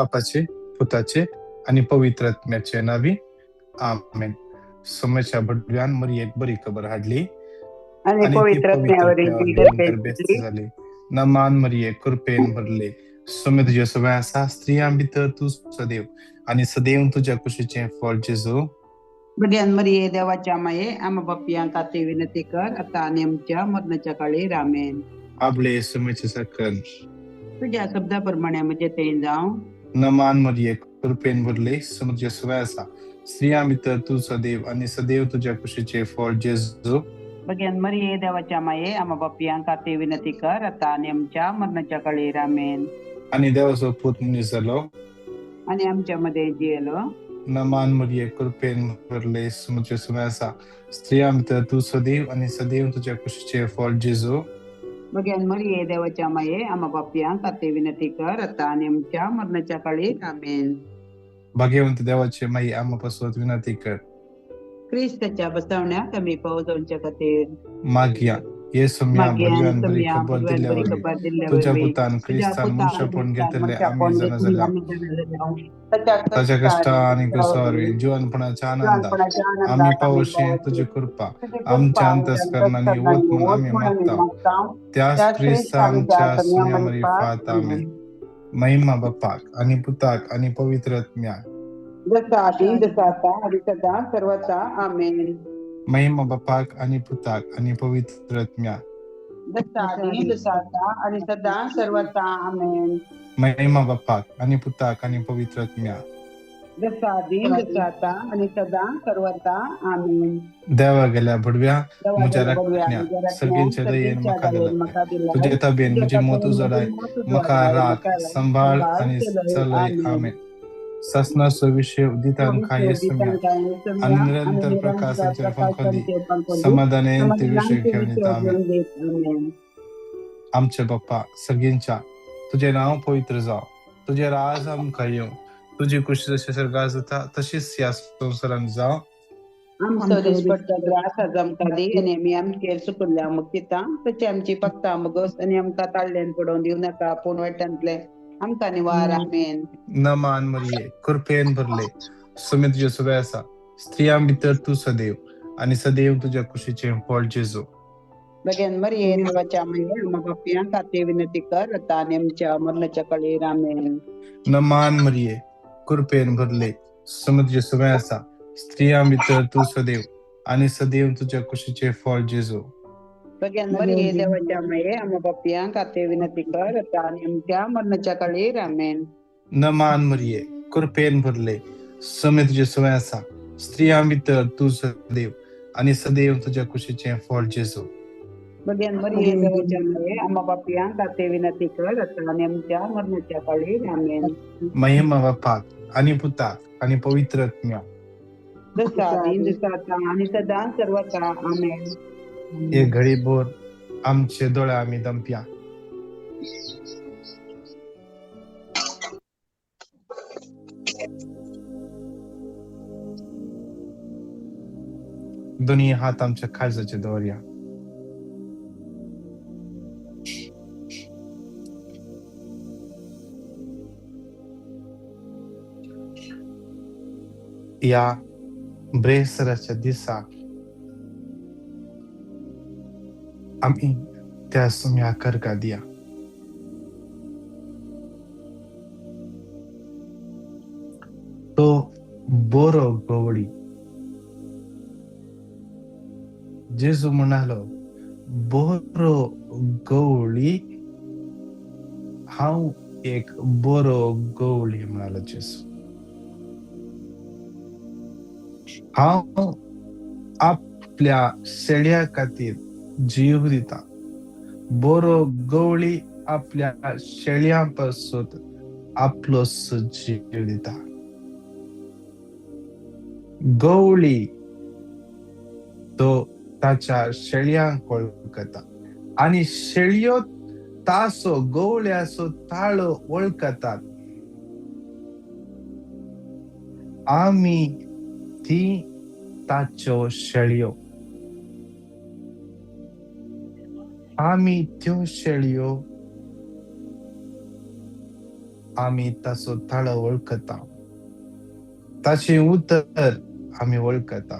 बापाचे, पुताचे आनी पवित्र आत्म्याचे नांवी, आमेन. सोम्याच्या भटव्यान मरियेक बरी खबर हाडली आनी आनी ती पवित्र पवित्र आत्म्या आत्म्या वरवीं वरवीं गर्भेस्त गर्भेस्त जाली. नमान मरिये, कृपेन भरले, सोम्या तुज्या सगळ्या आसा, स्त्रियां भितर तूं सदैव आनी सदैव तुज्या कुशीचें फळ जेजू. भग्यान मरिये देवाच्या माये, आमा बापयांक खातीर विनंती कर, आता आनी आमच्या मरणाच्या काळी. आमेन. आपले सोम्याचे सकल तुझ्या शब्दा प्रमाणे म्हजें तें जावं. नमान मरिये, कृपेन भरले, सोम्या तुज्या सगळ्या आसा, स्त्रियां भितर तूं सदैव आनी सदैव तुज्या कुशीचें फळ जेजू. भग्यान मरिये देवाच्या माये, आमा बापयांक खातीर विनंती कर, आता आनी आमच्या मरणाच्या काळी. आमेन. आनी देवाचो पूत मनीस जालो आनी आमच्या मध्ये जियेलो. नमान मरिये, कृपेन भरले, सोम्या तुज्या सगळ्या आसा, स्त्रियां भितर तूं सदैव आनी सदैव तुज्या कुशीचें फळ जेजू. भग्यान मरिये देवाच्या माये, आमा बापयांक खातीर विनंती कर, आता आनी आमच्या मरणाच्या काळी. आमेन. भाग्यवंत देवाचे माई, आमा पासत विनंती कर. क्रिस्ताच्या बसवण्याक आमी पावस जावच्या खातीर मागया. हे सोम्या मागया भगवान बरी सोम्या खबर भगवान दिल्ल्या बरी वरवीं खबर दिल्ल्या तुज्या वरवीं पुतान तुज्या क्रिस्तान पुतान मनशापण क्रिस्तान घेतिल्ले आमी मनशापण जाणा घेतिल्ले जाल्या आमी जाणा जाल्या. ताच्या ताच्या कश्टा कश्टा आनी आनी क्रुसा क्रुसा वरवीं वरवीं जिवनपणाच्या आनंदाक जिवनपणाच्या आमी आनंदाक आमी पावोशी पावोशी तुजी कृपा तुजी कृपा आमच्या आमच्या अंतस्करणांनी वत अंतस्करणांनी म्हूण वत आमी म्हूण आमी मागता मागता, त्याच त्याच क्रिस्ता क्रिस्ता आमच्या आमच्या सोम्या सोम्या मरिफात. मरिफात. आमेन. आमेन. महिमा बापाक आनी पुताक आनी पवित्र आत्म्याक, जसा आदी जसा आता आनी सदा सर्वता. आमेन. महिमा बापाक आनी पुताक आनी पवित्र आत्म्याक, जसा आदी जसा आता आनी सदा सर्वता. आमेन. महिमा बापाक आनी पुताक आनी पवित्र आत्म्याक, जसा आदी जसा आता आनी सदा सर्वता. आमेन. देवा गेल्या भडव्या देवा म्हज्या गेल्या बडव्या राखण्या म्हज्या राखण्या सर्गींच्या दयेन सर्गींच्या म्हाका दयेन दिलाय, म्हाका दिलाय, तुजे ताबेन तुज्या म्हजी मोत ताबेन म्हजी उजळाय, मोत म्हाका उजवाडाय, राख म्हाका राख सांबाळ सांबाळ आनी चलय. चलय. आमेन. आमेन. सासणाचो विशय उदितांकां विश्व येसम्या उदितांकां येसम्या आनी आनी निरंतर निरंतर प्रकाशाचेर फांकोदी, प्रकाशाचेर फांकोदी, समाधानान ते समाधानान विशय ते घेवन विशय येता. आमेन. घेवन येत. आमेन. आमचे बाप्पा सर्गींच्या, तुजें नांव पवित्र जावं, तुजें राज आमकां येवं, तुजी कुशी जशी स्वर्गार जाता तशीच ह्या संवसारांत जावं. आमचो दिसपट्टो ग्रास आज आमकां दी आनी आमी आमचेर सुकुल्ल्या मुक्तिता तशी आमची पक्ता मुगोस आनी आमकां ताळ्ळेन पडोवन दिवं नाका, पूण वायटांतलें आमकां निवार. आमेन. नमान मरिये, कृपेन भरले, सुमे तुजे सगळे आसा, स्त्रियां भितर तूं सदैव आनी सदैव तुज्या कुशीचें फळ जेजू. भगेन मरिये देवाच्या माये, आम्हा पापयां खातीर विनंती कर, आता आनी आमच्या मरणाच्या कळीर. आमेन. नमान मरिये, कृपेन भरले, सुमे तुजे सगळे आसा, स्त्रियां भितर तूं सदैव आनी सदैव तुज्या कुशीचें फळ जेजू. भगेन मरिये देवाच्या माये, आम्हा पापयां खातीर विनंती कर, आता आनी आमच्या मरणाच्या कळीर. आमेन. नमान मरिये, कृपेन भरले, सुमे तुजे सगळे आसा, स्त्रियां भितर तूं सदैव आनी सदैव तुज्या कुशीचें फळ जेजू. भगेन मरिये देवाच्या माये, आम्हा पापयां खातीर विनंती कर, आता आनी आमच्या मरणाच्या कळीर. आमेन. महिमा बापाक आनी पुताक आनी पवित्र आत्म्याक, जसा आदी जसा आता आनी सदा सर्वता. आमेन. एक घडी भर आमचे दोळे आमी दमप्या. दोन्ही हात आमच्या काळजाचे दवरया. ह्या ब्रेसराच्या दिसा आमी त्या सुम्या करका दिया. तो बरो गवळी जेजू म्हणालो, बरो गवळी, हांव एक बरो गवळी म्हणालो जेजू. हांव आपल्या शेळ्या खातीर जीव दिता. बरो गवळी आपल्या शेळ्यां पासून आपलो जीव दिता. गवळी तो ताच्या शेळयांक वळखता आनी शेळयो तासो गवळ्याचो ताळो वळखतात. आमी ती ताच्यो शेळयो, आमी त्यो शेळयो आमी ताचो ताळो वळखता, ताचें उतर आमी वळखता.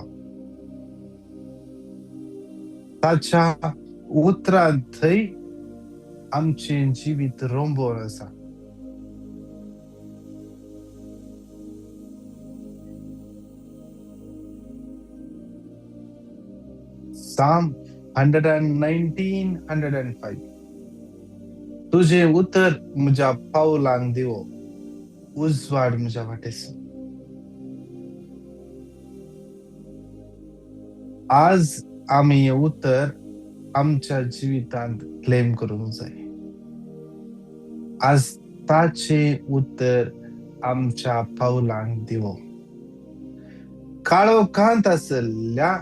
ताच्या उतरांत थंय आमचें जिवीत रोंबोवन आसा. Psalm 119, 105. तुजें उतर म्हज्या पावलांक दिवो, उजवाड म्हज्या वाटेसून. आज आमी हें उतर आमच्या जिवितांत क्लेम करूंक जाय. आज ताचें उतर आमच्या पावलांक दिवो. काळोखांत आसल्या,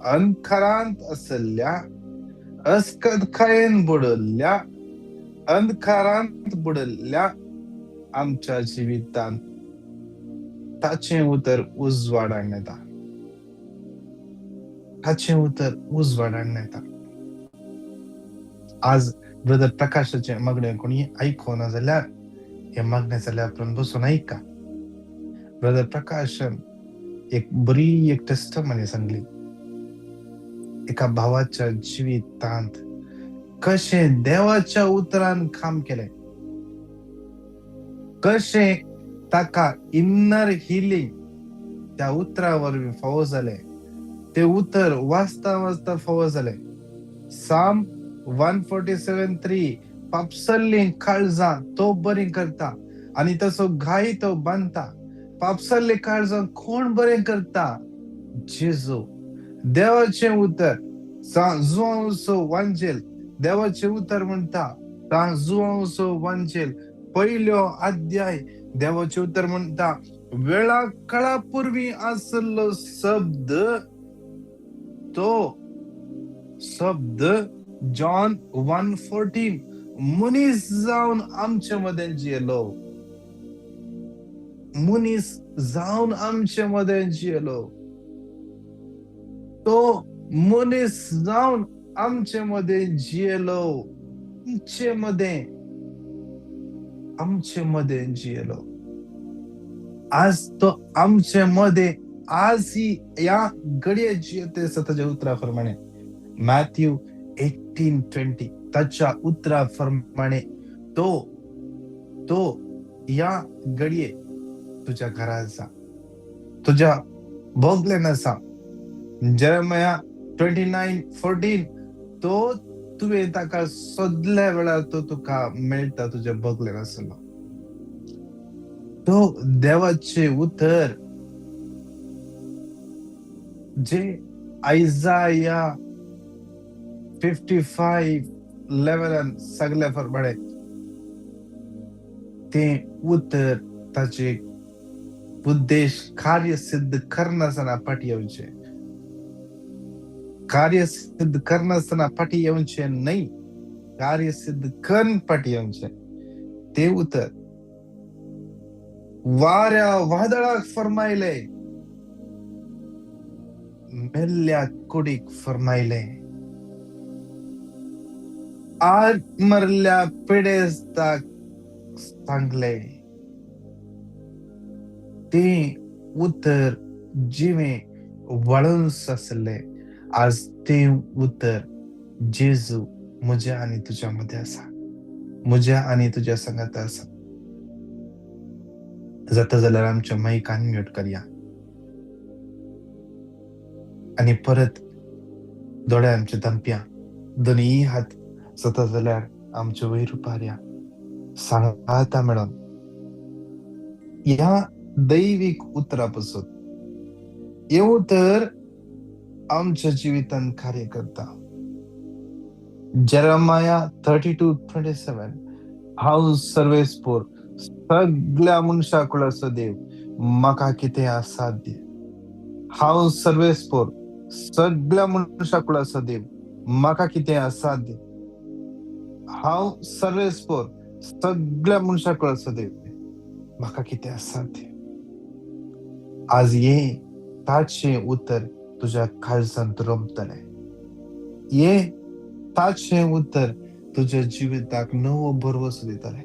अंधकारांत आसल्या, अस्कतकायेन बुडल्ल्या, अंधकारांत बुडल्ल्या आमच्या जिवितांत ताचें उतर उजवाड हाडून येता. ताचें उतर उजवाड हाडून येता. आज ब्रदर प्रकाशाचें मागणें कोणी आयकुना जाल्यार हें मागणें जाल्यार उपरांत बसून आयका. ब्रदर प्रकाशान एक बरी एक टेस्टमनी सांगली. एका भावाच्या जिवितांत कशें देवाच्या उतरान काम केलें, कशें ताका इनर हिलींग त्या उतरा वरवीं फावो जालें. ते उतर वाचता वाचता फावो जालें. Psalm 147:3, पापसल्लीं काळजां तो बरीं करता आनी तसो घाय तो बांदता. पापसल्लीं काळजां कोण बरें करता? जेजू. देवाचें उतर जुआंवचो वांजेल, देवाचें उतर म्हणटा जुआंवचो वांजेल पयलो अध्याय, देवाचें उतर म्हणटा वेळा काळा पूर्वी आसलो शब्द, तो शब्द जॉन 1:14 मनीस जावन आमचे मदें जियेलो, मनीस जावन आमचे मदें जियेलो. तो मनीस जावन आमचे मदें जियेलो, आमचे मदें, आमचे मदें जियेलो. आज तो आमचे मदें आज ही ह्या घडये जियेते आसा ताच्या उतरा प्रमाणे. मॅथ्यू 18:20 ताच्या उतरा प्रमाणे तो तो ह्या घडये तुज्या घरा आसा, तुज्या भोगल्यान आसा. जेरेमिया 29:14 तो तुवें ताका सोदल्या वेळार तो तुका मेळटा, तुज्या बगलेन आसलो. तो देवाचें उतर जे आयजाया 55:11 सगल्या प्रमाणे तें उतर ताचे उद्देश कार्य सिद्ध करनासतना फाटी येवचें, कार्य सिद्ध करनासतना फाटी येवचें न्हय, कार्य सिद्ध करून फाटी येवचें. तें उतर वाऱ्या वादळाक फरमायले, मेल्ल्या कुडीक फरमायले, आग मरल्या पिडेस्ताक सांगले. तें उतर जिवें वळून आसलें. आज तें उतर जेजू म्हज्या आनी तुज्या मदें आसा, म्हज्या आनी तुज्या सांगाता आसा. जाता जाल्यार आमच्या मायक अनम्यूट करया आनी परत दोळे आमचे धांपया, दोनूय हात जाता जाल्यार आमचे वयर उबारया. सांगाता मेळोन ह्या दैवीक उतरा पासून हें उतर आमच्या जिवितांत कार्य करता. जेरेमिया 32:27, हांव सर्वेस्पोर सगळ्या मनशा कुळाचो देव, म्हाका कितें असाध्य. हांव सर्वेस्पोर सगळ्या मनशा कुळाचो देव, म्हाका कितें असाध्य. हांव सर्वेस्पोर सगळ्या मनशा कुळाचो देव, म्हाका कितें असाध्य. आज हें ताचें उतर तुज्या काळजांत रोमतलें. हें ताचें उतर तुज्या जिविताक नवो भरवंसो दितलें.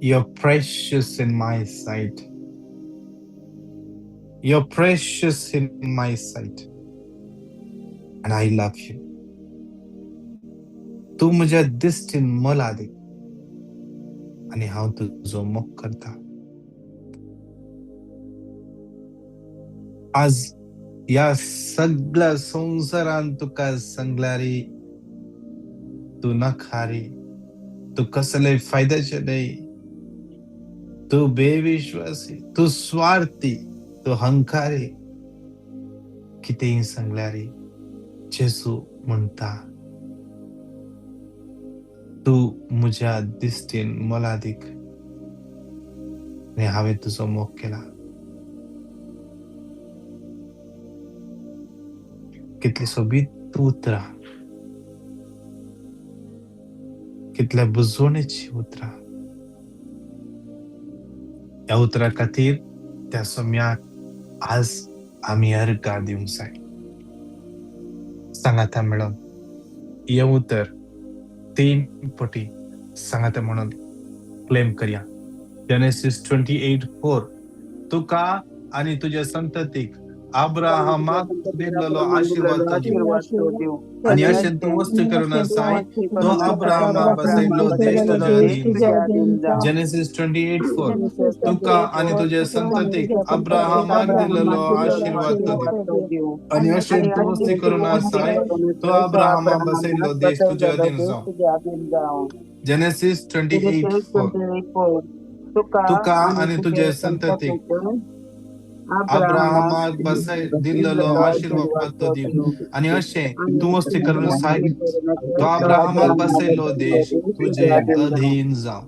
You're precious in my sight. You're precious in my sight. And I love you. तूं म्हज्या दिश्टीन मोलादीक आनी हांव तुजो मोग करता. आज ह्या सगळ्या संवसारान तुका सांगल्यारी तूं नखारी, तूं कसले फायद्याचे न्हय, तूं बेविश्वासी, तूं स्वार्थी, तूं हंकारी, कितेंय सांगल्यारी जेजू म्हणटा तूं म्हज्या दिश्टीन मोलादीक आनी हांवें तुजो मोग केला. कितली सोबीत उतरां, कितल्या बुजवणेची उतरां. ह्या उतरां खातीर त्या सोम्याक आज आमी अर्गां दिवंक जाय. सांगाता मेळोन हें उतर 3 पटी सांगाता म्हणून क्लेम करया. जेनेसीस 28:4 तुका आनी तुज्या संततीक अब्राहमाक दिल्लो आशीर्वाद तो दिवं आनी अशें तूं वस्तू करून आसाय तो अब्राहमा बसयल्लो देश तुज्या अधीन जावं. जेनेसीस 28:4 तुका आनी तुज्या संततीक अब्राहमाक दिल्लो आशीर्वाद तो दिवं आनी अशें तूं वस्ती करून आसाय तो अब्राहमा बसयल्लो देश तुज्या अधीन जावं. जेनेसीस 28:4 तुका आनी तुज्या संततीक अब्राहमाक बसय दिल्लो आशीर्वाद तो दिवं आनी अशें तूं वस्ती करून आसाय तो अब्राहमाक बसयल्लो देश तुजे अधीन जावं.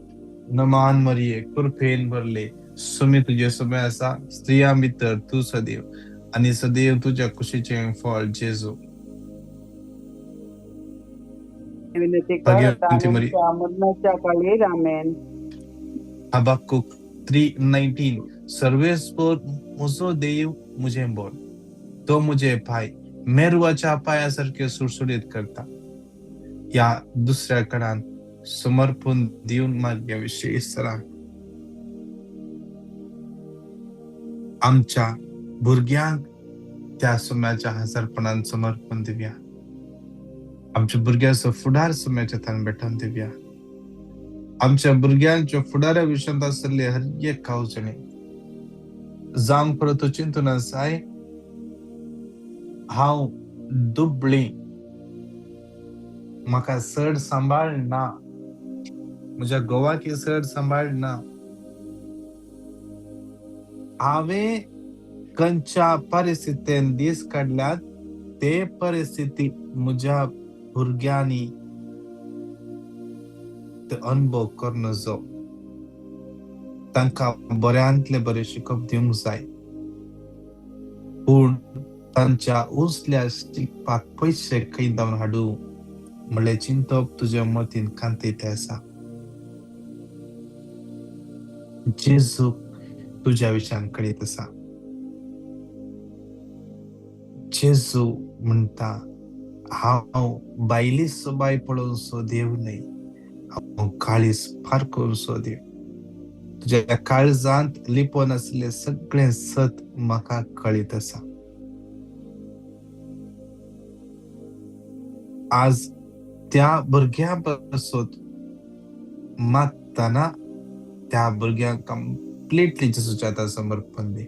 नमान मरिये, कृपेन भरले, सुमी तुजे सोबे आसा, स्त्रियां भितर तूं सदैव आनी सदैव तुज्या कुशीचें फळ जेजू. हबक्कुक 3:19 सर्वेस्पर म्हजो देव म्हजें बोल, तो म्हजे पांय मेरवाच्या पांया सारके सुडसुडीत करता. ह्या दुसऱ्या कडान समर्पण दिवन मागया विशेष सरांक आमच्या भुरग्यांक त्या सोम्याच्या हजारपणान समर्पण दिवया. आमच्या भुरग्यांचो फुडार सोम्याच्या हातान भेटोवन दिवया. आमच्या भुरग्यांच्या फुडारा विशयांत आसले हर एक कावजणे जावंक परत तूं चिंतून आसाय हांव दुबळी, म्हाका चड सांबाळ ना, म्हज्या घोवाक चड सांबाळ ना, हांवें खंयच्या परिस्थितीन दीस काडल्यात ते परिस्थिती म्हज्या भुरग्यांनी ते अनुभव करूं नजो. तांकां बऱ्यांतले बरें शिकप दिवंक जाय, पूण तांच्या उजल्या शिकपाक पयशे खंय धांवन हाडूं म्हणलें चिंतप तुज्या मतीन कांतयत आसा. जेजू तुज्या विशयान कळीत आसा. जेजू म्हणटा हांव बायली सोबाय पळोवचो देव न्हय, हांव काळीज पारखुचो देव. तुज्या काळजांत लिपोवन आशिल्लें सगळें सत म्हाका कळीत आसा. आज त्या भुरग्यां पासत मागतना त्या भुरग्यांक कंप्लिटली जेजूच्या हातार समर्पण दी.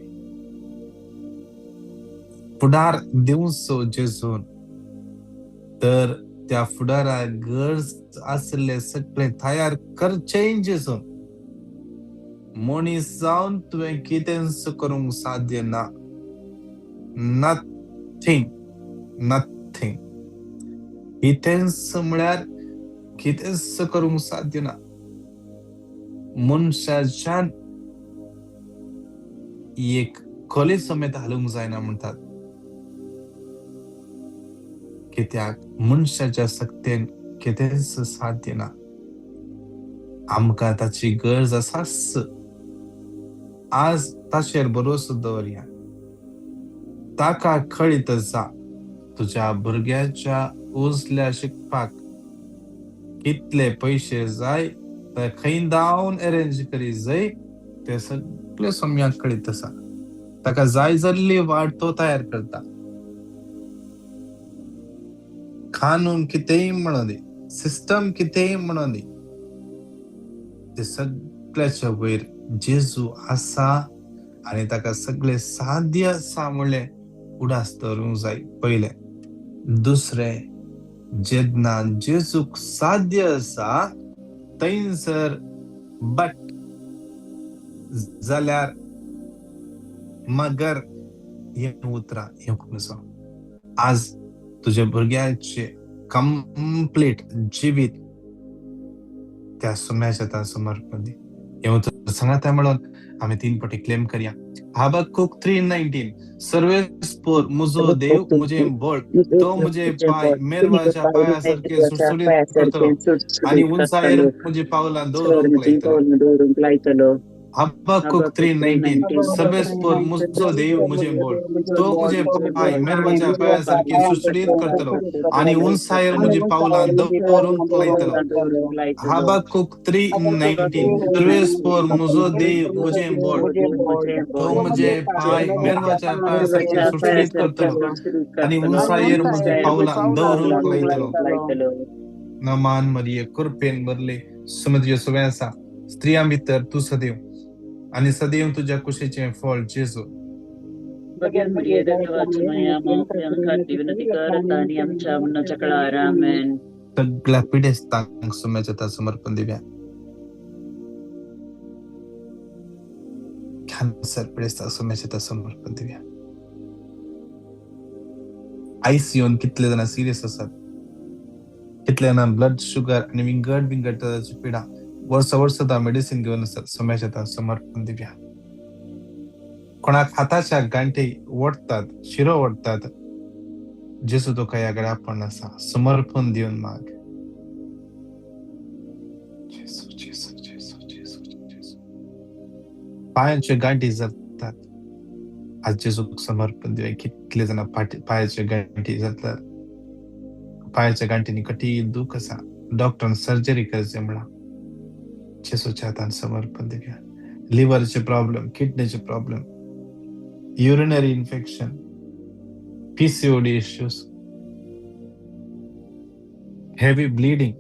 फुडार दिवचो जेजून तर त्या फुडाराक गरज आशिल्लें सगळें तयार करचें जेजून. मनीस जावन तुवें कितेंच करूंक साध्य ना, नथींग नथींग, कितेंच म्हळ्यार कितेंच करूंक साध्य ना. मनशाच्यान एक खोली समेत हालूंक जायना म्हणटात, कित्याक मनशाच्या सक्तेन कितेंच साध्य ना. आमकां ताची गरज आसाच. आज ताचेर भरोसो दवरया. ताका कळीत आसा तुज्या भुरग्याच्या उजल्या शिकपाक कितले पयशे जाय तर खंय धांवन अरेंज करी जाय ते सगळे सोम्याक कळीत आसा. ताका जाय जाल्ली वाट तो तयार करता. कानून कितेंय म्हणूं दी, सिस्टम कितेंय म्हणूं दी, ते सगळ्याच्या वयर जेजू आसा आनी ताका सगळे साध्य आसा म्हणलें उडास दवरूंक जाय पयलें. दुसरें, जेन्ना जेजूक साध्य आसा थंयसर बट जाल्यार मगर हें उतरां येवंक नजो. आज तुज्या भुरग्याचे कंप्लीट जिवीत त्या सुम्याच्या हातान समर्पण दी. हें उतर सांगाता म्हणून आमी तीन पटी क्लेम करया. हबक्कुक 3:19 सर्वेस्पोर मुजो देव मुझे बळ, तो मुझे पाय मेरवाच्या पाया सारखे सुटसुटीत करतलो आनी उंचायेर मुझे पावलां दवरूंक लायतलो. हबक्कुक 3:19 सर्वेस्पोर मुजो देव मुझे बळ, तो मुझे पाय मेरवाच्या पाया सारखे सुटसुटीत करतलो आनी उंचायेर मुझे पावलां दवरूंक लायतलो. हबक्कुक 3:19 सर्वेस्पोर मुजो देव मुझे बळ, तो मुझे पाय मेरवाच्या पाया सारखे सुटसुटीत करतलो आनी उंचायेर मुझे पावलां दवरूंक लायतलो. नमान मरिये कृपेन भरले सुमद्य सुवें आसा, स्त्रियां भितर तूं सदैव आनी सदैव तुज्या कुशीचें फळ जेजू. सगळ्या पिडेस्तांक सुम्याच्या हातान समर्पण दिव्या. कॅन्सर पिडेस्तांक सुम्याच्या हातान समर्पण दिव्या. आयसीयून कितले जाणां सिरियस आसात, कितले जाणां ब्लड शुगर आनी विंगड विंगड तरांची पिडा वर्सा वर्सां मेडिसीन घेवन आसात, सुम्याच्या हातान समर्पण दिव्या. कोणाक हाताच्या गांठी ओडटात, शिरो ओडटात, जेजू तुका ह्या कडेन आपण आसा, समर्पण दिवन माग. जेजू जेजू जेजू जेजू जेजू. पायांच्यो गांठी जातात, आज जेजूक समर्पण दिवया. कितले जाणां पांयाच्यो गांठी जातात, पांयाच्या गांठींनी कठीण दूख आसा, डॉक्टरान सर्जरी करचें म्हळां, जेजूच्या हातान समर्पण दिवया. लिव्हरचे problem, किडनीचे problem, urinary infection, PCOD issues, heavy bleeding,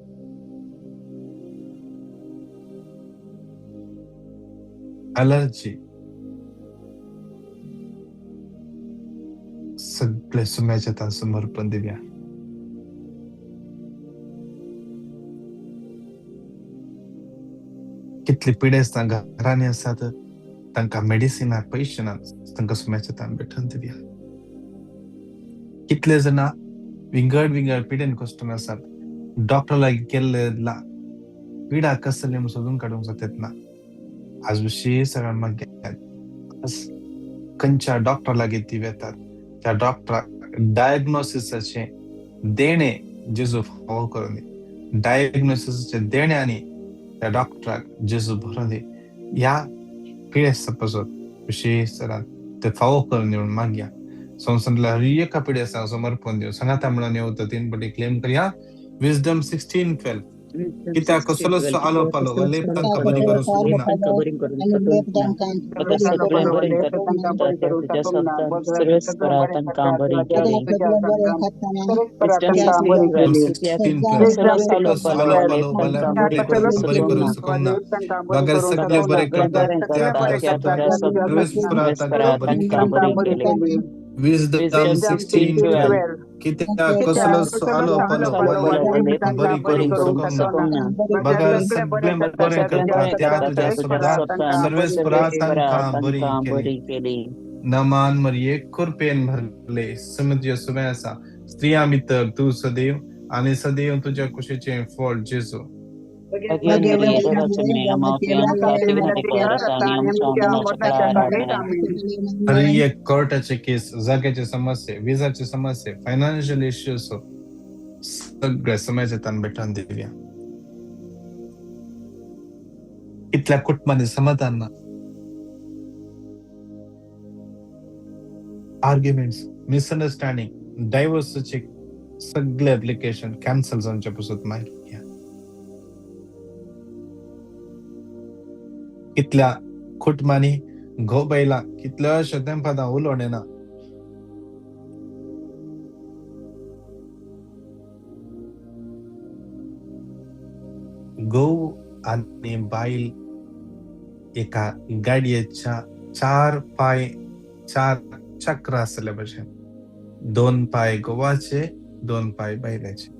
allergy, सगळे सुम्याच्या हातान समर्पण दिवया. कितली पिडेस्तां घरांनी आसात, तांकां मेडिसिना पयशे ना, तांकां सुम्याच्या हातान भेटून दिवया. कितले जाणां विंगड विंगड पिडेन कश्टन आसात, डॉक्टर लागीं गेल्ले ना, पिडा कसली म्हूण सोदून काडूंक जातात ना. आज विशेश सगळ्या मागीर खंयच्या डॉक्टर लागीं ती वेतात, त्या डॉक्टराक डायग्नोसिसाचें देणें जेजू फावो करून दी. डायग्नोसिसाचें देणें आनी त्या डॉक्टराक जेजू भरून दी. ह्या पिडेस्ता पासत विशेश तरान ते फावो करून दी म्हणून मागया. संवसारांतल्या हर एका पिडेस्तांक समर्पण दिवन सांगाता म्हणून येवता तीन पटी क्लेम करया. विजडम 16:12 कित्याक कसलोच आलो पालो लेप तांकां बरी करूंक शकना. बगैर सगळे बरे करतात त्या तुझ्या शब्दान तांकां बरी केली. विजडम 16:12 कित्याक कसलोच आलो पालो बरी करूंक शकना, बगैर सगळे बरे करतात त्या तुझ्या शब्दान सर्वेस्परा तांकां बरी केली. नमान मरिये कृपेन भरले समुद्र सुबें आसा, स्त्रियां भितर तूं सदैव आनी सदैव तुज्या कुशीचें फळ जेजू. हर एक कोर्टाचे केस, जाग्याचे समस्ये, विजाचे समस्ये, फायनान्शियल इश्यूज सगळे समाजाच्या तान भेटून दिवया. कितल्या कुटुंबांनी समाधान ना, आर्ग्युमेंट्स, मिसअंडरस्टँडिंग, डायव्होर्साचे सगळे एप्लिकेशन कॅन्सल जावचे पसून मागीर. कितल्या कुटुंबांनी घोव बायलां कितल्याश्या तेंपादां उलोवण येना. घोव आनी बायल एका गाडयेच्या 4 पांय 4 चक्र आसले भशेन, 2 पांय घोवाचे 2 पांय बायलेचे,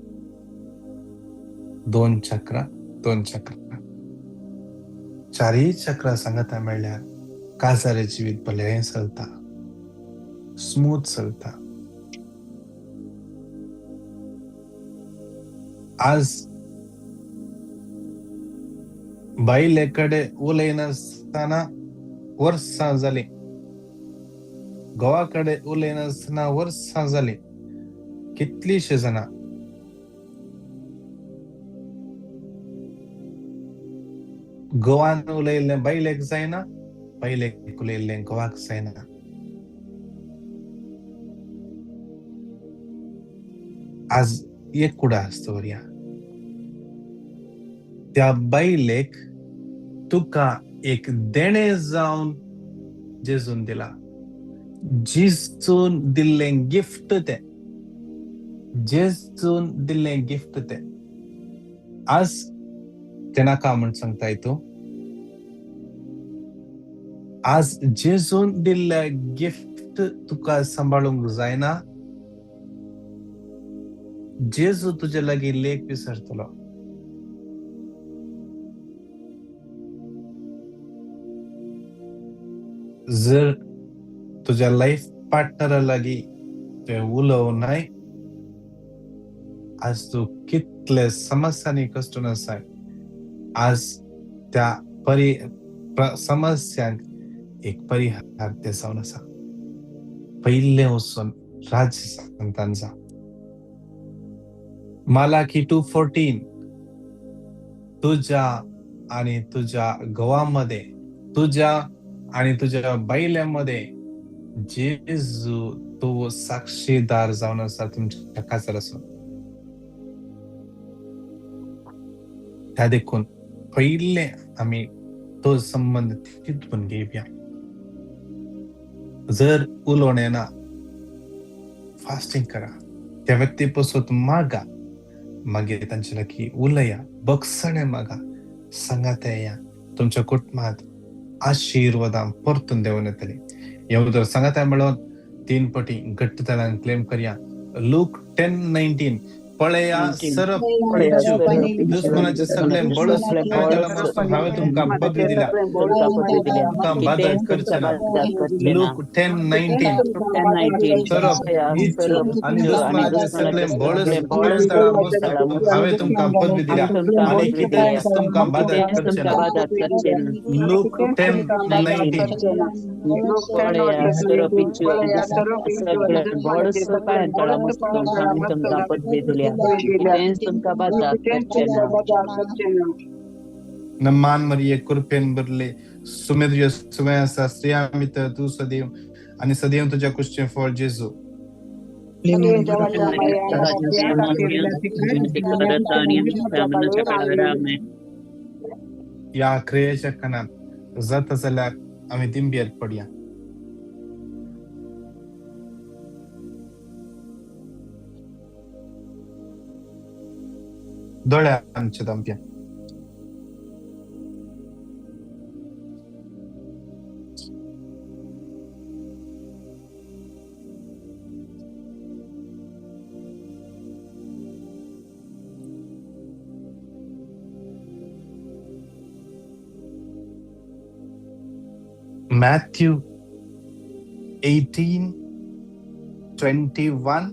2 चक्र 2 चक्र, 4 चक्र सांगता म्हणल्यार काजारे जिवीत भलें चलता, स्मूथ चलता. आज बायले कडेन उलयनासतना वर्सां जालीं, घोवा कडेन उलयनासतना वर्सां जालीं, कितलींशीं जाणां घोवान उलयल्लें बायलेक जायना, बायलेक उलयल्लें घोवाक जायना. आज एक कुडास दवरया, त्या बायलेक तुका एक देणें जावन जेजून दिला, जेजून दिल्लें गिफ्ट तें, जेजून दिल्लें गिफ्ट तें. आज तें नाका म्हूण सांगताय तूं, आज जेजून दिल्लें गिफ्ट तुका सांबाळूंक जायना, जेजू तुजे लागीं लेख विसरतलो. जर तुज्या लायफ पार्टनरा लागीं तुवें उलोवं नाय, आज तूं कितले समस्यांनी कश्टून आसाय, आज त्या समस्यांक एक परिहार ते जावन आसा. पयलें वचून राज्य संतान जा. मालाकी 2:14, तुज्या आनी तुज्या घोवा मध्ये, तुज्या आनी तुज्या बायल्या मध्ये जेजू तो साक्षीदार जावन आसा तुमच्या काजार आसून. त्या देखून पयलें आमी तो संबंद तितून घेवया. जर उलोवण येना, फास्टिंग करा, त्या व्यक्ती पसून मागा, मागीर तांचे लागीं उलया, बक्षणे मागा, सांगात येया, तुमच्या कुटुंबांत आशिर्वादां परतून देवून येतली. हे उतर सांगात म्हणून 3 पटी घट्ट तालान क्लेम करया. लूक 10:19, पळया सरप दुस्मनाचे सगळे बळस हांवें तुमकां पदवी दिल्या, तुमकां बादत करचें ना. लूक 10:19, सरप आनी दुस्मनाचे सगळे बळस हांवें तुमकां पदवी दिल्या आनी कितेंच तुमकां बादत करचें ना. लूक 10:19, मान मरिये कृपेन भरले, सुमे तुज्या सुवे आसा, स्त्रियां भितर तूं सदैव आनी सदैव तुज्या कुशचें फळ जेजू. ह्या क्रियेच्या कानात जाता जाल्यार आमी दिंबेर पडया. दोळे आमचे धांपया. Matthew 18:21,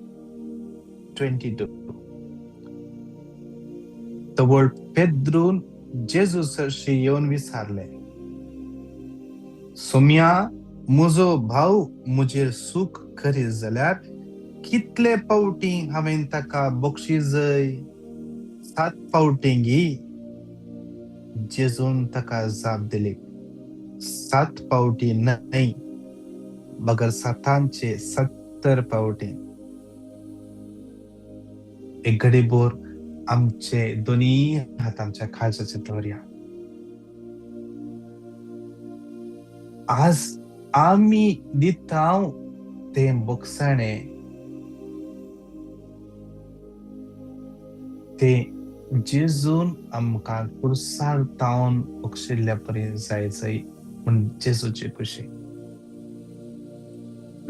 22. तवळ पेद्रून जेजू सरशी येवन विचारले, सोम्या म्हजो भाव म्हजेर सूख करीत जाल्यार कितले पावटी हांवें ताका बक्षीजय? 7 पावटी गी? जेजून ताका जाप दिली, 7 पावटी न्हय, बगर 7 70 पावटी. एक घडी बोर आमचे दोन्ही हात आमच्या काळजाचे दवरया. आज आमी दिता तें बोगसाणें तें जेजून आमकां कुर्सार तावन बक्षिल्ल्या परी जायचय म्हूण जेजूची खुशी.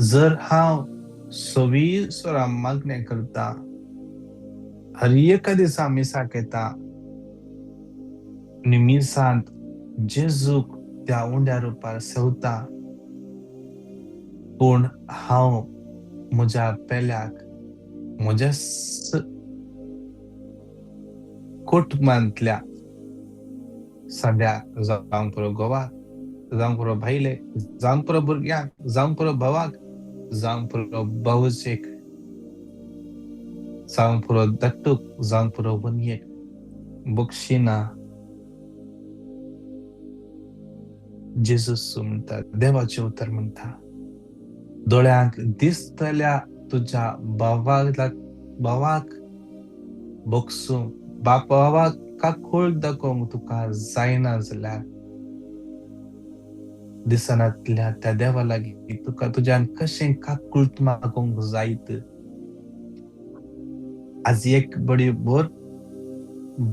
जर हांव 24 वरां मागणें करता, हर एका दिसा मिसाक येता आनी मिसांत जेजूक त्या उंड्या रुपार सेवता, पूण हांव म्हज्या पेल्याक, म्हज्या कुटुंबांतल्या सद्या जावंक पुरो घोवाक, जावंक पुरो बायलेक, जावंक पुरो भुरग्यांक, जावंक पुरो भावाक, जावंक पुरो भावजेक, जावंक पुरो धाकटूक, जावंक पुरो व्हनयेक बक्षिना. जेजूस म्हणटा, देवाचें उतर म्हणटा, दोळ्यांक दिसतल्या तुज्या भावाक बक्षूंक, भावाक काकूळ दाखोवंक तुका जायना जाल्यार दिसनातल्या त्या देवा लागीं तुका तुज्यान कशें काकूळट मागोवंक जायत? आज एक बडी भर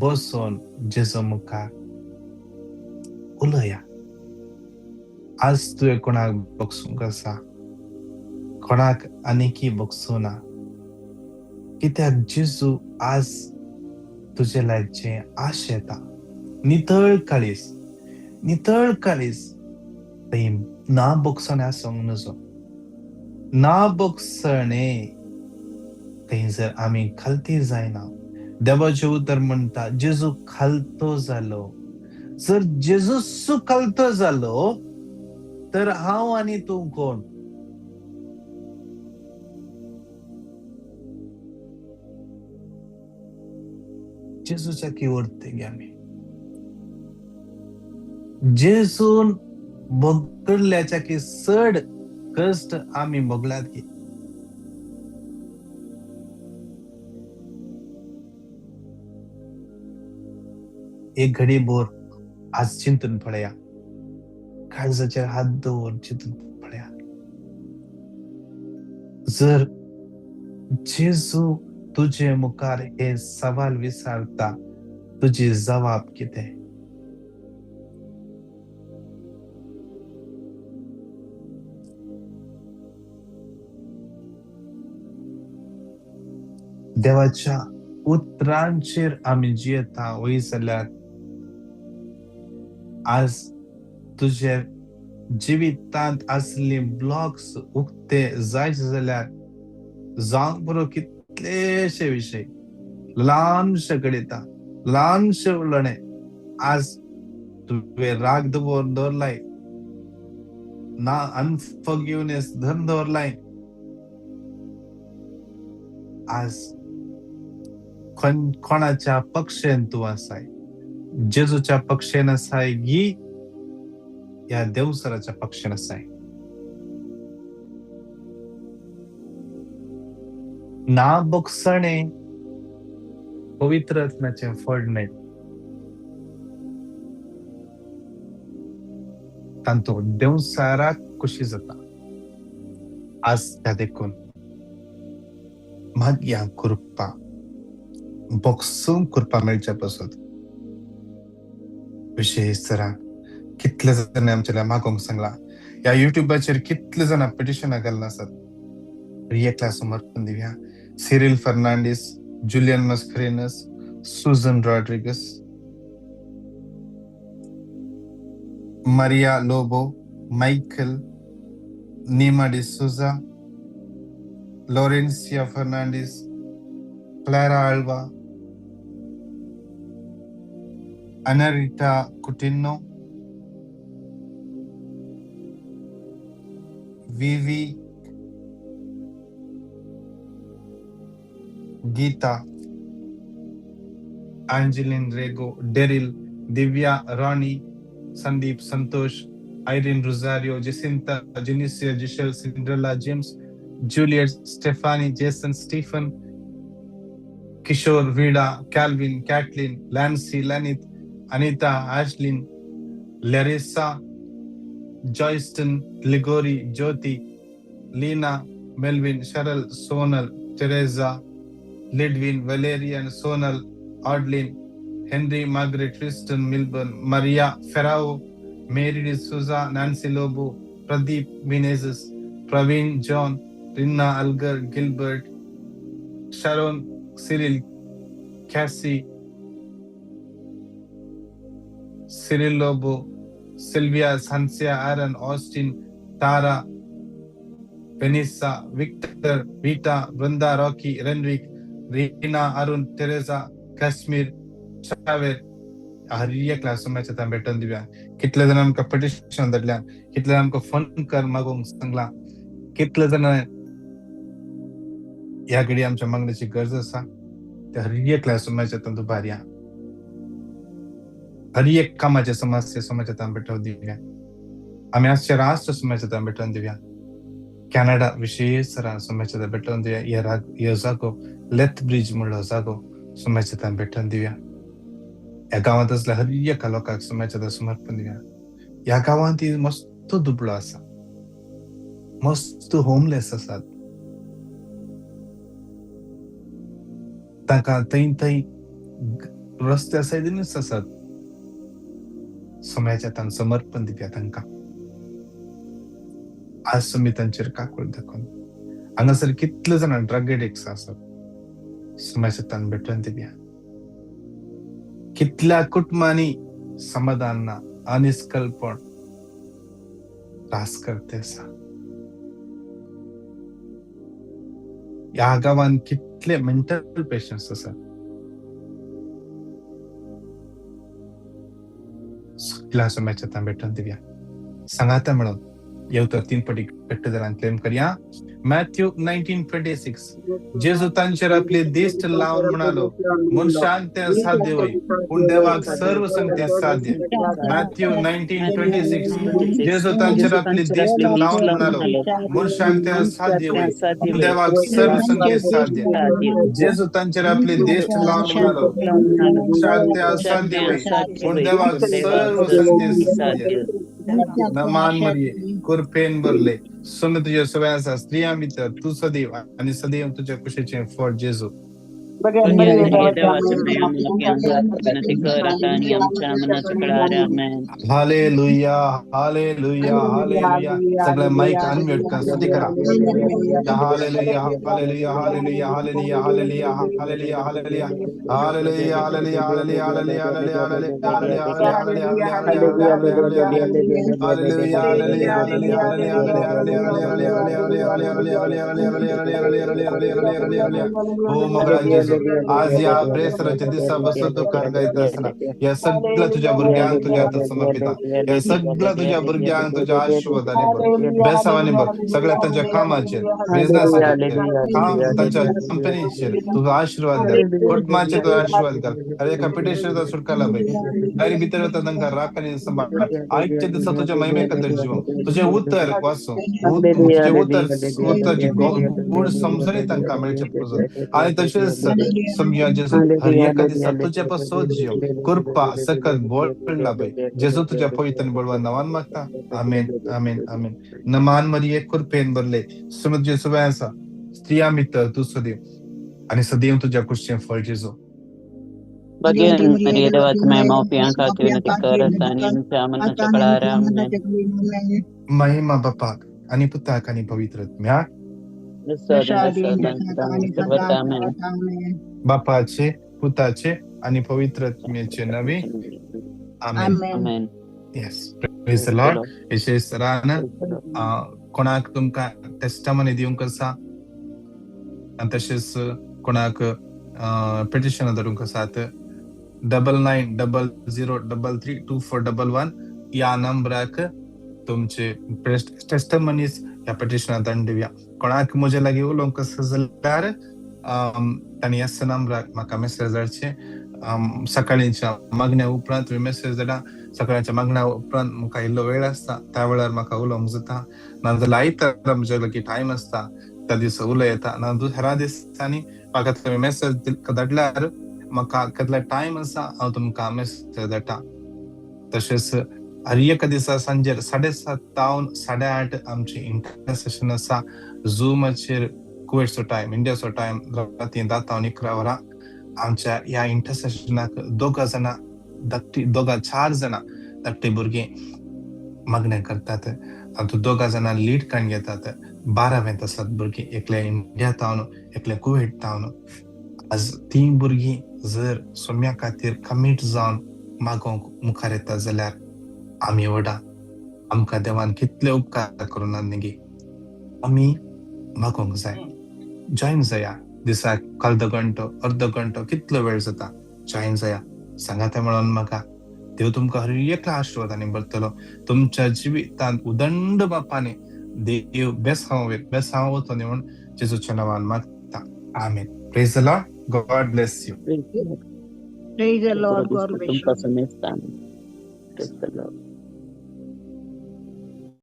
बसोन जेजू मुखार उलया. आज तुवें कोणाक बक्षूंक आसा, कोणाक आनीकी बक्षूं ना, कित्याक जेजू आज तुजे लागचें आश येता. नितळ काळीज, नितळ काळीज, थंय ना बक्षणें आसूंक नजो. ना बक्षणें थंय जर आमी खालती जायना, देवाचें उतर म्हणटा जेजू खालतो जालो. जर जेजू खालतो जालो तर हांव आनी तूं कोण? जेजूच्या की व्हरतगी आमी? जेजून भोगल्याच्या की चड कश्ट आमी भोगल्यात की? एक घडी भर आज चिंतून पळया, काळजाचेर हात दवर चिंतून पळया. जर जेजू तुजे मुखार हे सवाल विचारता, तुजी जवाब कितें? देवाच्या उतरांचेर आमी जियेता वय जाल्यार आज तुजे जिवितांत आसली ब्लॉक्स उक्ते जायचे जाल्यार जावंक पुरो कितलेशे विशय, ल्हानशे घडयता, ल्हानशे उलोवणें. आज तुवें राग दवरलाय ना, अनफॉरगिवनेस धरून दवरलाय, आज कोणाच्या पक्षेन तूं आसाय? जेजूच्या पक्षेन आसाय गी ह्या देवसराच्या पक्षेन आसाय? ना बक्षणें पवित्र आत्म्याचें फळ न्हय, तांतूत देवसाराक खुशी जाता. आज त्या देखून मागया कृपा, बक्षूंक कृपा मेळच्या पासत. विशेश तरान कितले जाणांनी आमच्या मागोवंक सांगला, ह्या युट्यूबाचेर कितले जाणां पिटिशनां घालून आसात. एकल्या समर्पण दिवया. Cyril Fernandes, Julian Mascarenhas, Susan Rodrigues, Maria Lobo, Michael, Nima D'Souza, Laurencia Fernandes, Clara Alva, Anarita Coutinho, V V Geetha, Angeline Rego, Daryl, Divya, Rani, Sandeep, Santosh, Irene Rosario, Jacinta, Jenicia, Giselle, Cinderella, James, Juliet, Stephanie, Jason, Stephen, Kishore, Veeda, Calvin, Caitlin, Lancy, Lanith, Anita, Ashlyn, Larissa, Joyston, Ligori, Jyoti, Leena, Melvin, Sharal, Sonal, Teresa, Lidwin, Valerian, Sonal, Adlin, Henry, Margaret, Tristan, Milburn, Maria, Ferrao, Mary D'Souza, Nancy Lobo, Pradeep Menezes, Praveen John, Rinna Algar, Gilbert, Sharon, Cyril, Cassie, Cyril Lobo, Sylvia, Sansia, Aaron, Austin, Tara, Vanessa, Victor, Vita, Vrinda, Rocky, Renwick, Reena, Arun, Teresa, Kashmir, Xavier. हर एक क्लासरूमाच्या तांबे भेटून दिव्या. कितले जाण आमकां petition धाडल्या, कितले जाण आमकां फोन कर मागूंक सांगला, कितले जाण ह्या घडी आमच्या मागण्याची गरज आसा. ते हर एक क्लासरूमाच्या तातूंत भारया. हर एक कामाच्या समस्या समाजात तांबे भेटून दिव्या. आमी आजच्या राष्ट्र समाजात तांबे भेटून दिव्या. कॅनडा विशेष समाजात भेटून दिव्या. ह्यो जागो लेथ ब्रिज म्हणलो जागो समाजात भेटून दिव्या. ह्या गांवांत असल्या हर एका लोकांक समाजात समर्पण दिव्या. ह्या गांवांत मस्त दुबळो आसा, मस्त होमलेस आसात. तांकां थंय थंय रस्त्या सायडीनूच आसात. समाजात समर्पण दिव्या तांकां. आज तुमी तांचेर काकूळ दाखोवन. हांगासर कितले जाणां ड्रग एडिक्ट्स आसात, समाजात भेटून दिव्या. कितल्या कुटुंबांनी समाधान ना, अनिस्कलपण त्रास करते आसा. ह्या गांवांत कितले मेंटल पेशंट्स आसात, सगळ्या समाजात भेटून दिव्या. सांगाता म्हणून येवतर तीन पटी घट्ट जाणां क्लेम करया. मॅथ्यू 19:26. जेजू तांचेर आपली दिश्ट लावन म्हणालो, मनशान तें साध्य होय, पूण देवाक सर्व संगते साध्य. मॅथ्यू 19:26. जेजू तांचेर आपली दिश्ट लावन म्हणालो, मनशान तें साध्य होय, पूण देवाक सर्व संगते साध्य. जेजू तांचेर आपली दिश्ट लावन म्हणालो, मनशान तें असाध्य होय, पूण देवाक सर्व संगते साध्य. नमान मरिये, कृपेन भरले, सुन तुझ्या सगळ्या आसा, स्त्रियां भितर तूं सदैव आनी सदैव तुज्या कुशीचें फळ जेजू. Hallelujah, hallelujah, hallelujah. सगळ्या माईक अनम्यूट कर, स्तुती करा. Hallelujah, hallelujah, hallelujah, hallelujah, hallelujah, hallelujah, hallelujah, hallelujah, hallelujah, hallelujah, hallelujah, hallelujah, hallelujah, hallelujah, hallelujah, hallelujah, hallelujah, hallelujah. हो मोगरा जेजू, आज या ब्रेसराच्या दिसा बसून तू कर गायत आसतना ह्या सगळ्या तुझ्या भुरग्यांक तुझ्या हातात समर्पिता. ह्या सगळ्या तुझ्या भुरग्यांक तुझ्या आशीर्वादाने भर, बेसावानी भर. सगळ्या तांच्या कामाचेर, बिझनेसाचेर, काम तांच्या कंपनीचेर तुजो आशीर्वाद घाल. कुटुंबाचेर तुजो आशीर्वाद घाल. हर एका पिटिशनर सुटका लाभय. आनी भितर वता तांकां राख आनी सांबाळ. आयच्या दिसा तुज्या महिमे खातीर जिवो. तुजें उतर वाचूं, तुजें उतर उतराची गूढ समजणी तांकां मेळचे पासून. आनी तशेंच समया जेजू हर एका दिसा तुज्या पासून जियो. कृपा सकल बळ लाभय. जेजू तुज्या पवित्र बळवान नांवान मागता. आमेन, आमेन, आमेन. नमान मरिये, कृपेन भरले, तुझे सगळें आसा, स्त्रियां भितर तूं सदैव आनी सदैव तुज्या कुशीचें फळ जेजू. महिमा बापाक आनी पुताक आनी पवित्र आत्म्याक. बापाचे, पुताचे आनी पवित्र आत्म्याचे नावे. आमेन. Yes, praise the Lord. विशेष तरान कोणाक तुमकां टेस्टमनी दिवंक आसा आनी तशेंच कोणाक पिटिशन धाडूंक आसात, 9900332411 ह्या नंबराक तुमचे टेस्टमनीज ह्या पिटिशनां धाडून दिवया. कोणाक म्हजे लागीं उलोवंक आसा जाल्यार तांणी ह्याच नंबराक म्हाका मेसेज धाडचे. सकाळींच्या मागण्या उपरांत तुमी मेसेज धाडा. सकाळच्या मागण्या उपरांत म्हाका इल्लो वेळ आसता, त्या वेळार म्हाका उलोवंक जाता. नाजाल्यार आयतारा म्हज्या लागीं टायम आसता, त्या दिसा उलयता. ना हेरा दिसांनी म्हाका तुमी मेसेज धाडल्यार म्हाका केदलो टायम आसा हांव तुमकां मेसेज धाडटा. तशेंच हर एका दिसा सांजेर 7:30 तावन 8:30 आमची इंटरसेशन आसा झुमाचेर. कुवेटचो टायम, इंडियाचो टायम राती 10 तावन 11 वरां. आमच्या ह्या इंटरसेशनाक दोगां जाणां धाकटी, दोगां चार जाणां धाकटी भुरगीं मागणें करतात. तातूंत दोगां जाणां लीड काडून घेतात. 12वेंत आसात भुरगीं, एकले इंडिया तावन, एकले कुवेट तावन. आज तीं भुरगीं जर सोम्या खातीर कमीट जावन मागोवंक मुखार येता जाल्यार आमी व्हडा, आमकां देवान कितले उपकार करूं ना न्ही. आमी मागोवंक जाय. जॉयन जाया. दिसाक अर्दो घंटो, अर्दो घंटो, कितलो वेळ जाता, जॉयन जाया. सांगाता म्हणून म्हाका देव तुमकां हर एकल्या आशिर्वादांनी भरतलो. तुमच्या जिवितांत उदंड बापाने देव बेसांव बेसांव वचो न्ही म्हूण जेजूच्या नांवान मागता. आमेन. Praise the Lord. God bless you. Praise the Lord. Praise the Lord. God bless you. तुमकां समेस्तांक. Praise the Lord.